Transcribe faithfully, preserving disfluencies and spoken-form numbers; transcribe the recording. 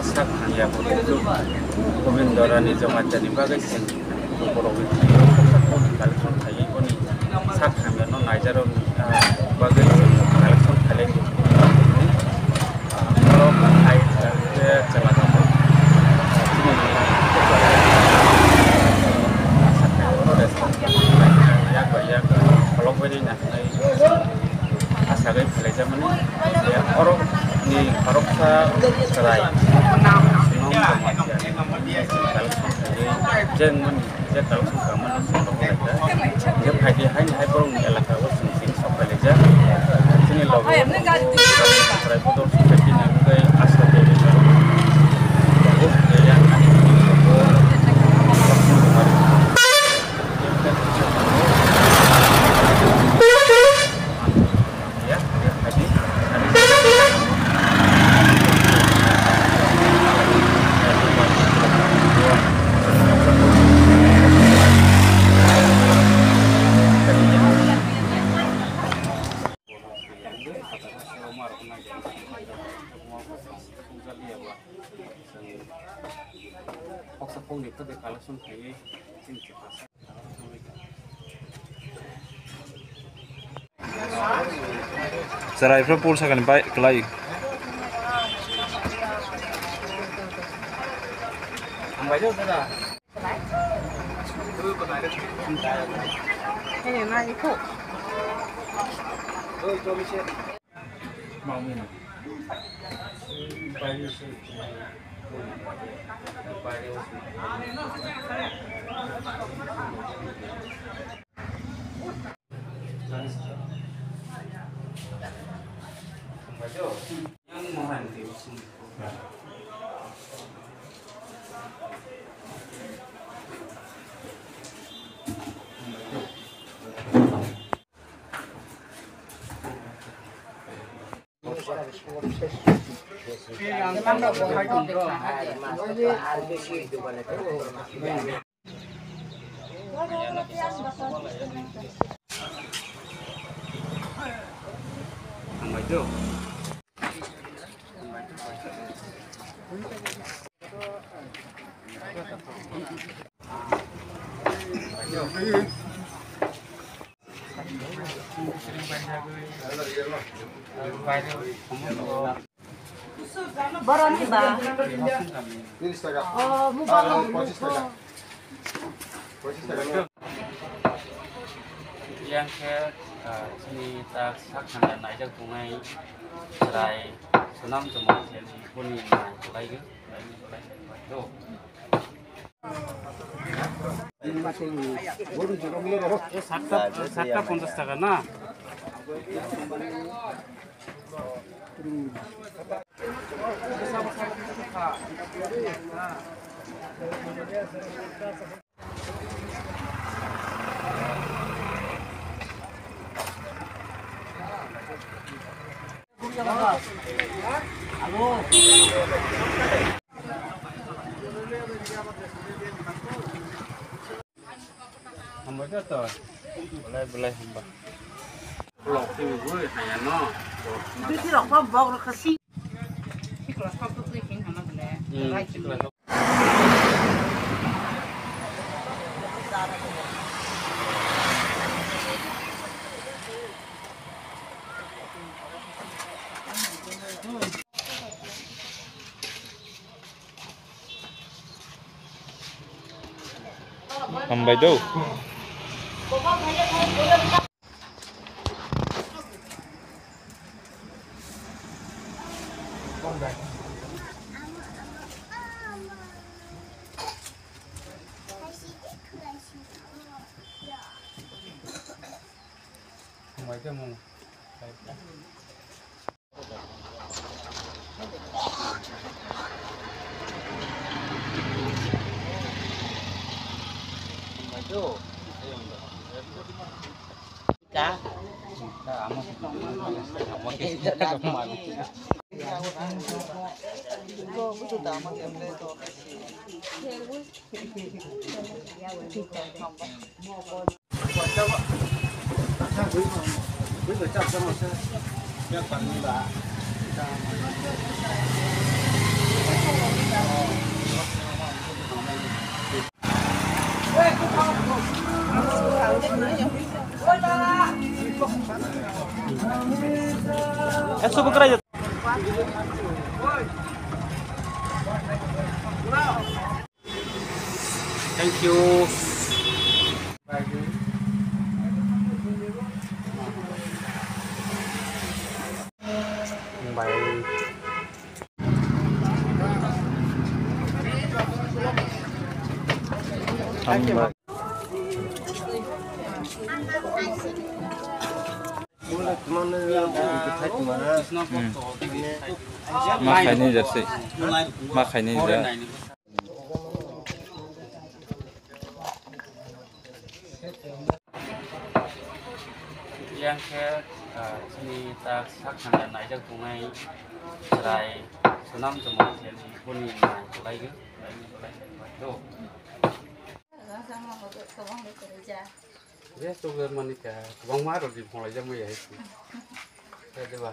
Sak hamya bo Gobindorani Jamatia ni bagwi chwng borok ni collection khaiwi boni sak hamya no naijarok bagwi chwng collection khailai di. Borok hai chwla kabo chini sak hamya no respect yak bai yak kholok bai rina. Asagwi phalaijakmani, orokni khoroksa chwrai Sonam Jamatia je wngmani je collection khaimani je phaidi haini hai borokni elaka o chwng chini sok phailaijak. Chini logo chwrai bodol society ni wngwi Asha Devi. Chwrai phano pul sakani bai kwlai. Boroni ba? Tiris taka. Oh, mobile. Pochis taka. Pochis taka. Yang khe, ah, chini tak sak hamya naijak tongnai chwrai Sonam Jamatia ni boni nai kwlaiyo. Satta, satta ponchas taka na? Hambai khe to. Belai belai hamba. Lok twi bui haya no. Twi rok pa bok rok kasi. Sikla sok twi king hama bele. Hmm, sikla sok. Hambai do. Hambai do mung. Ekso bwkra. Thank you. Bye. Hambai. Hmm. Ma khaini jar se. Ma khaini jar. Yang khe, ah, chini tak sak sanda naijak tongnai chwrai Sonam Chumani boni nai kwlai o, kwlai o, kwlai o. Je chocolate mani kha, kwbangma rok di phunglai jak maya hai. Khe diba?